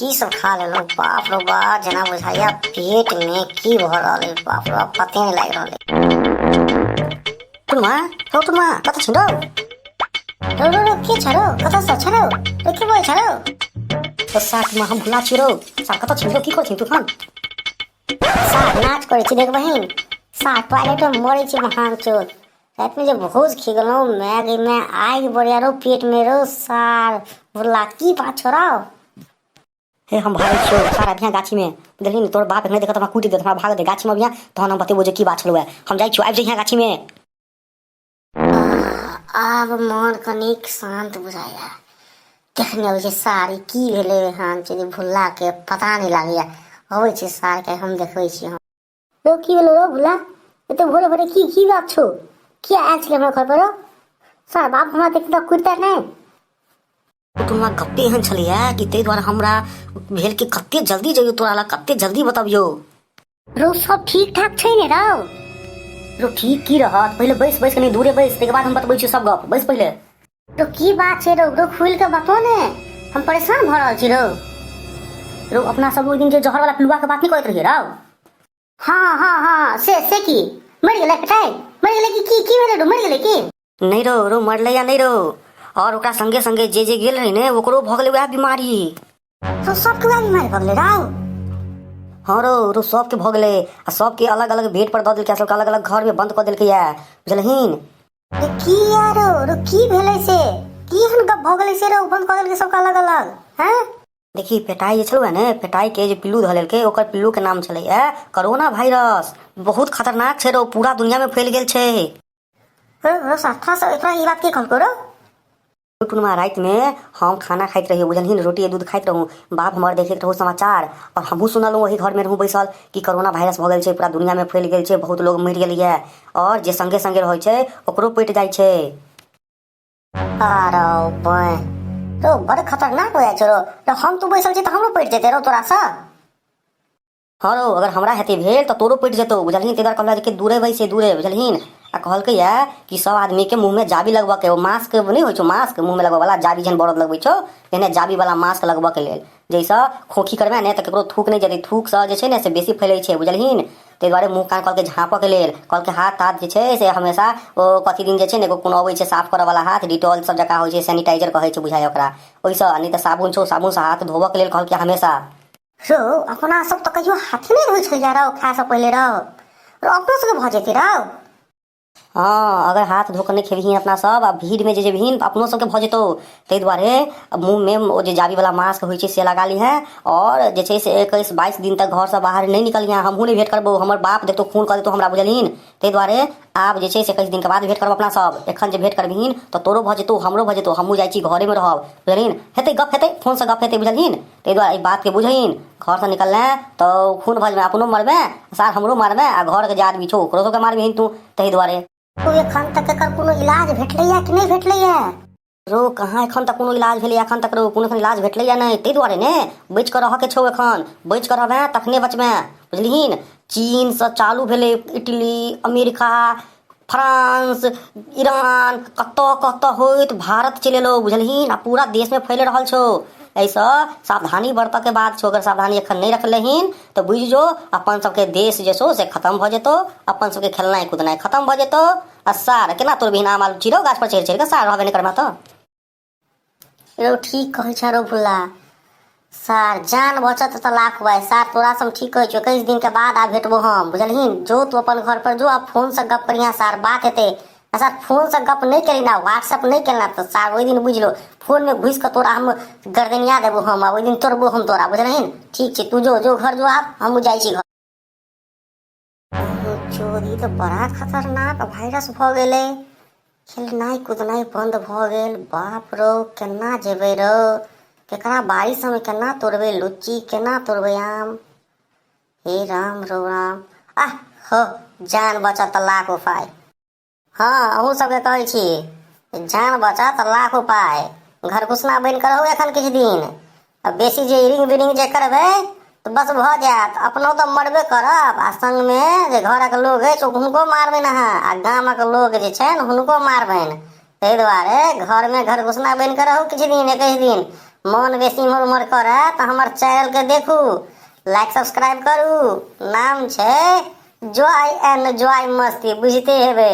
की सब खा लेलहुँ। बाप रो बाप, जेना बुझाइया पेट में की भऽ रहल अइ, बाप रो बाप, पते नहि लागि रहल अइ। टुनमा, रौ टुनमा, कतऽ छी रौ? रौ रौ रौ, के छ रौ? कतऽ सँ छ रौ? रौ के बोल छ रौ? तो साथ में हम भुला छी रौ। सार कतऽ छी रौ? की करै छी तू एखन? सार नाच करै छी, देख बहिन। सार टॉयलेट में मरै छी महान चोद। रातिमे जे भोज खिगलहुँ माय गे माय, आगि बढ़िया रौ पेट में रौ। सार भुला, की बात छौ रौ? हे हम भागै छियौ सार, अभिया गाछी में बुझलही ने, तोर बाप एखने देखत हमरा कूटि देत। हमरा भाग दे, गाछी में अभिया तहन हम बतेबो जे की बात छलौ। हम जाइ छियौ, आबि जइहे गाछी में। आब मन कनिक शान्त बुझाइया। देखने अबै छै सार, ई की भेलै हन जे भुल्ला के पता नहि लागैया। अबै छै सार के, हम देखबै छी हम। रौ की भेलो रौ भुल्ला, एते भोरे भोरे की की बात छौ? किया आयल छलै हमरा घर पर रौ? सार बाप हमरा देख तऽ कुटता नहि। टुनमा, गप्पे एहन छलैया कि ताहि दुआरे हमरा भेल कि कते जल्दी जइयौ तोरा लग, कते जल्दी बतबियौ। रौ सब ठीक ठाक छै ने रौ? रौ ठीक की रहत, पहिले बैस, बैस कनी दूरे बैस, ताहिके बाद हम बतबै छियौ सब गप, बैस पहिले। रौ की बात छै रौ? रौ खुलि कऽ बतो ने, हम परेशान भऽ रहल छी रौ। रौ अपना सब ओहि दिन जे जहर वाला पिलुआ के बात नहि कहैत रहियै रौ? हाँ हाँ हाँ, से से की मरि गेलै? पिटाई मरि गेलै कि की की भेलै रौ? मरि गेलै की? नहि रौ, रौ मरलै या नहि रौ, और ओकरा संगे संगे जे जे गेल रहै ने ओकरो भऽ गेलै वएह बीमारी। तो सबके वएह बीमारी भऽ गेलै रौ? हाँ रौ, रौ सबके भऽ गेलै आ सबके अलग अलग बेड पर दऽ देलकै, सबके अलग अलग घर में बंद कऽ देलकै या, बुझलहीन? रे की यार रौ, की भेलै से? की एहन गप भऽ गेलै से रौ बंद कऽ देलकै सबके अलग अलग? हैं देखी, पेटाई जे छलौ ने, पेटाई के जे पिल्लू धऽ लेलकै, ओकर पिल्लू के नाम छलैया कोरोना वायरस। बहुत खतरनाक छै रौ, पूरा दुनिया में फैल गेल छै। रौ रौ साथा से एकरा ई बात के कहलको रौ? टुनमा, राति में हम खाना खाइत रहियै, बुझलही ने, रोटी दूध खाइत रहूँ। बाप हमर देखैत रहू समाचार और हमहूँ सुनलहुँ, ओही घर में रहूँ बैसल, कि कोरोना वायरस भऽ गेल छै, पूरा दुनिया में फैल गेल छै, बहुत लोग मरि गेलैया और जे संगे संगे रहै छै ओकरो पटि जाइ छै। अरे बाय रौ, बड़ खतरनाक हो जाइ छै रौ। रौ हम तू बैसल छी तऽ हमरो पटि जेतै रौ तोरासँ? हाँ रौ, अगर हमरा हेतै भेल तऽ तोरो पटि जेतौ, बुझलही? ताहि दुआरे कहलक कि दूरे बैसे, दूरे, बुझलहीन? आ कहलकै या कि सब आदमी के मुँह में जाबी लगबऽ के, ओ मास्क नहि होइ छौ, मास्क मुँह में लगबऽ वाला, जाबी जेहन बरद लगबै छौ तेहने जाबी वाला मास्क लगबऽ के लेल, जाहिसँ खोखी करबै ने तऽ ककरो थूक नहि जेतै। थूकसँ जे छै ने से बेसी फैलै छै, बुझलहीन? ताहि दुआरे मुँह कान कहलकै झाँपऽ के लेल। कहलकै हाथ ताथ जे छै से हमेशा ओ कथी दिन जे छै ने एगो कोनो अबै छै साफ करऽ वाला हाथ, डिटॉल सब जकाँ होइ छै, सैनिटाइजर कहै छै बुझाइए ओकरा, ओहिसँ, आ नहि तऽ साबुन छौ, साबुनसँ हाथ धोबऽ के लेल कहलकै हमेशा। रौ अपना सब तऽ कहियो हाथे नहि धोइ छलियै रौ खाय से पहिले रौ। रौ अपनो सबके भऽ जेतै रौ? हाँ, अगर हाथ धो कऽ नहि खेबही अपना सब आ भीड़मे जे जेबही तऽ अपनो सबके भऽ जेतौ। ताहि दुआरे मुँहमे ओ जे जाबीवला मास्क होइ छै से लगा लिहें और जे छै से 21-22 दिन तक घरसँ बाहर नहि निकलिहें। हमहूँ नहि भेँट करबौ, हमर बाप देखतौ खून कऽ देतौ हमरा, बुझलहीन? ताहि दुआरे आब जे छै से 21 दिनके बाद भेँट करब अपना सब। एखन जे भेँट करबहीन तऽ तोरो भऽ जेतौ, हमरो भऽ जेतौ। हमहूँ जाइ छी, घरेमे रहब, बुझलहीन? हेतै गप, हेतै फोनसँ गप हेतै, बुझलहीन? ताहि दुआरे एहि बातके बुझहीन, घरसँ निकललें तऽ खून भऽ जेबें, अपनो मरबें सार, हमरो मारबें आ घरके जे आदमी छौ ओकरो सबके मारबहीन तू, ताहि दुआरे। एखन तक एकर कोनो इलाज भेटलैया कि नहि भेटलैया? रौ कहाँ एखन तक कोनो इलाज भेलैया, एखन तक रौ कोनो एखन इलाज भेटलैया नहि। ताहि दुआरे ने बचि कऽ रहऽके छौ, एखन बचि कऽ रहबें तखने बचबें, बुझलिहीन? चीनसँ चालू भेलै, इटली, अमेरिका, फ्रांस, ईरान, कतऽ कतऽ होइत भारत चलि एलौ, बुझलहीन? आ पूरा देशमे फैल रहल छौ। एहिसँ सावधानी बरतऽके बात छौ। अगर सावधानी एखन नहि रखलहीन तऽ बुझि जो अपन सबके देश जे छौ से खतम भऽ जेतौ, अपन सबके खेलनाइ कुदनाइ खतम भऽ जेतौ। आ सार केना तोड़बिहीन आम आलू चिरौ गाछ पर चढ़ि चढ़ि कऽ, सार रहबे नहि करबा तऽ। रौ ठीक कहै छ रौ भुल्ला, सार जान बचत तऽ लाख भाइ। सार तोरा से हम ठीक कहै छियौ, 21 दिन के बाद आब भेटबो हम, बुझलहीन? जो तू अपन घर पर जो, आ फोन से गप करिहा सार, बात हेतै। आ सार फोन से गप नहि करी ना, व्हाट्सएप नहि केलना तऽ सार ओहि दिन बुझि लो फोन में घुसि कऽ तोरा हम गर्दनिया देबो हम, आ ओहि दिन तोड़बो हम तोरा, बुझलहीन? ठीक छै, तू जो जो घर जो, आब हमहूँ जाइ छी घर। चोरी तऽ बड़ा खतरनाक वायरस भऽ गेलै, खेलनाइ कुदनाइ बन्द भऽ गेल। बाप रौ, केना जेबै रौ? केकरा बाड़ी सबमे केना तोड़बै लुच्ची, केना तोड़बै आम? हे राम रौ राम, आह हो, जान बचत तऽ लाख उपाय। हँ, अहूँ सबके कहै छी, जान बचत तऽ लाख उपाय। घर घुसना बनि कऽ रहू एखन किछु दिन, आ बेसी जे इरिंग बिरिंग जे करबै तऽ बस भऽ जायत, अपनो तऽ मरबे करब आ संगमे जे घरक लोक अछि हुनको मारबनि अहाँ, आ गामक लोक जे छनि हुनको मारबनि। ताहि दुआरे घरमे घर घुसना बनि कऽ रहू किछु दिन, 21 दिन। मोन बेसी इम्हर उम्हर करे तऽ हमर चैनलके देखू, लाइक सब्सक्राइब करू। नाम छै जॉय एंड जॉय मस्ती, बुझिते हेबै।